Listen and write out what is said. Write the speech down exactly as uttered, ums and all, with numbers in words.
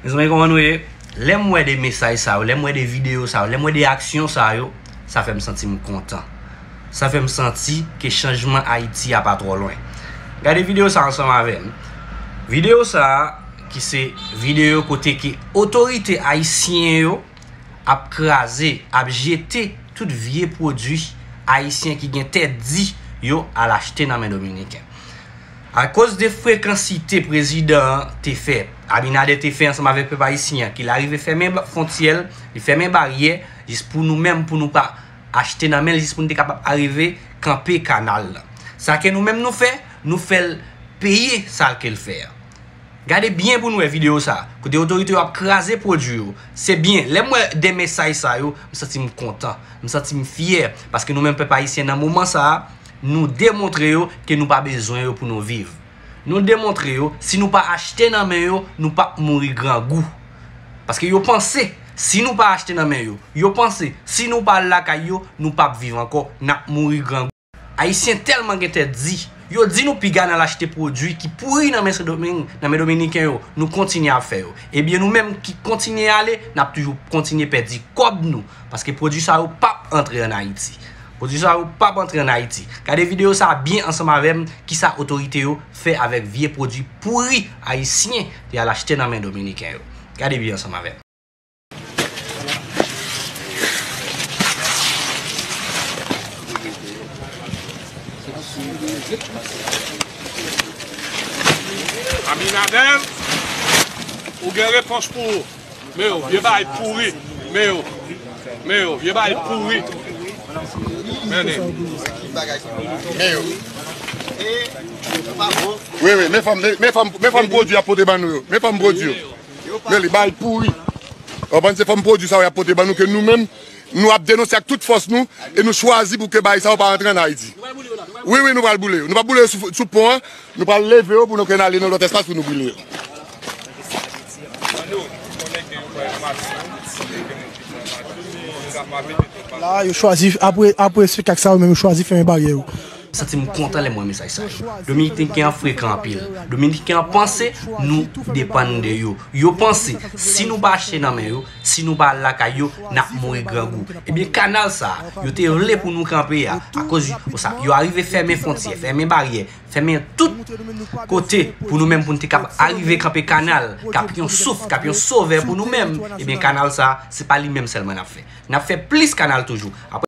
Mezanmi, kòman nou ye? Lè m wè de mesaj sa yo, lè m wè de videyo sa yo, lè m wè de aksyon sa yo, sa fè m santi m kontan. Sa fè m santi ke chanjman Ayiti a pa twò lwen. Gade videyo sa ansanm avè m. Videyo sa a, ki se videyo kote ke otorite ayisyen yo ap kraze, ap jete tout vye pwodui ayisyen ki gen tèt di yo al achte nan men dominiken. Akoz de frekansite prezidan an te fè, Abinader te fè ansanm avèk pèp ayisyen an, ke l arive fèmen ba-, fwontyè l, li fèmen baryè, jis pou nou menm, pou nou pa achte nan men l, jis pou nou te kapab arive kanpe kanal la. Sa ke nou menm nou fè, nou fè l peye sa ke l fè a. Gade byen pou nou wè videyo sa a, kote otorite yo ap kraze pwodui yo. Se byen, lè m wè de mesaj sa yo, m santi m kontan, m santi m fyè, paske nou menm pèp ayisyen nan moman sa a, nou demontre yo ke nou pa bezwen yo pou nou viv. Nou demontre yo, si nou pa achte nan men yo, nou p ap mouri grangou. Paske yo panse, si nou pa achte nan men yo, yo panse, si nou pa al lakay yo, nou p ap viv ankò, n ap mouri grangou. Ayisyen tèlman gen tèt di, yo di nou piga n al achte pwodui ki pouri nan men Sendomeng, nan men dominiken yo, nou kontinye ap fè yo. Ebyen nou menm ki kontinye ale, n ap toujou kontinye pèdi kòb nou, paske pwodui sa yo p ap antre ann Ayiti. Pwodui sa yo p ap antre ann Ayiti. Gade videyo sa a byen ansanm avè m, kisa otorite yo fè avèk vye pwodui pouri ayisyen te al achte nan men dominiken yo. Gade byen ansanm avè m. Abinader, ou gen repons pou ou. Men yo, vye bagay pouri. Men yo. Men yo, vye bagay pouri. Men yo. Wi, wi, men fanm, men, men fanm, men fanm pwodui y ap pote ban nou yo. Men fanm pwodui yo. Men li bay pouri. Ou konprann, se fanm pwodui sa yo y ap pote ban nou ke nou menm, nou ap denonse ak tout fòs nou e nou chwazi pou ke bay sa yo pa antre ann Ayiti. Wi, wi, nou pral boule yo. Nou p ap boule yo sou, sou pon an, nou pral leve yo pou nou ke n ale nan lòt espas pou nou boule yo. La, yo chwazi, apre, apre espektak sa, yo menm yo chwazi fèmen baryè yo. Santi m kontan lè m wè mesaj sa yo. Dominiken an frekan anpil. Dominiken an panse nou depann de yo. Yo panse, si nou pa achte nan men yo, si nou pa al lakay yo, n ap mouri grangou. Ebyen, kanal sa a, yo te vle pou nou kanpe a, akoz yo, sa, yo arive fèmen fwontyè, fèmen baryè, fèmen tout kote pou nou menm, pou n te kab arive kanpe kanal, k ap yon souf, k ap yon sovè pou nou menm. Ebyen, kanal sa a, se pa li menm sèlman n ap fè. N ap fè plis kanal toujou. Apre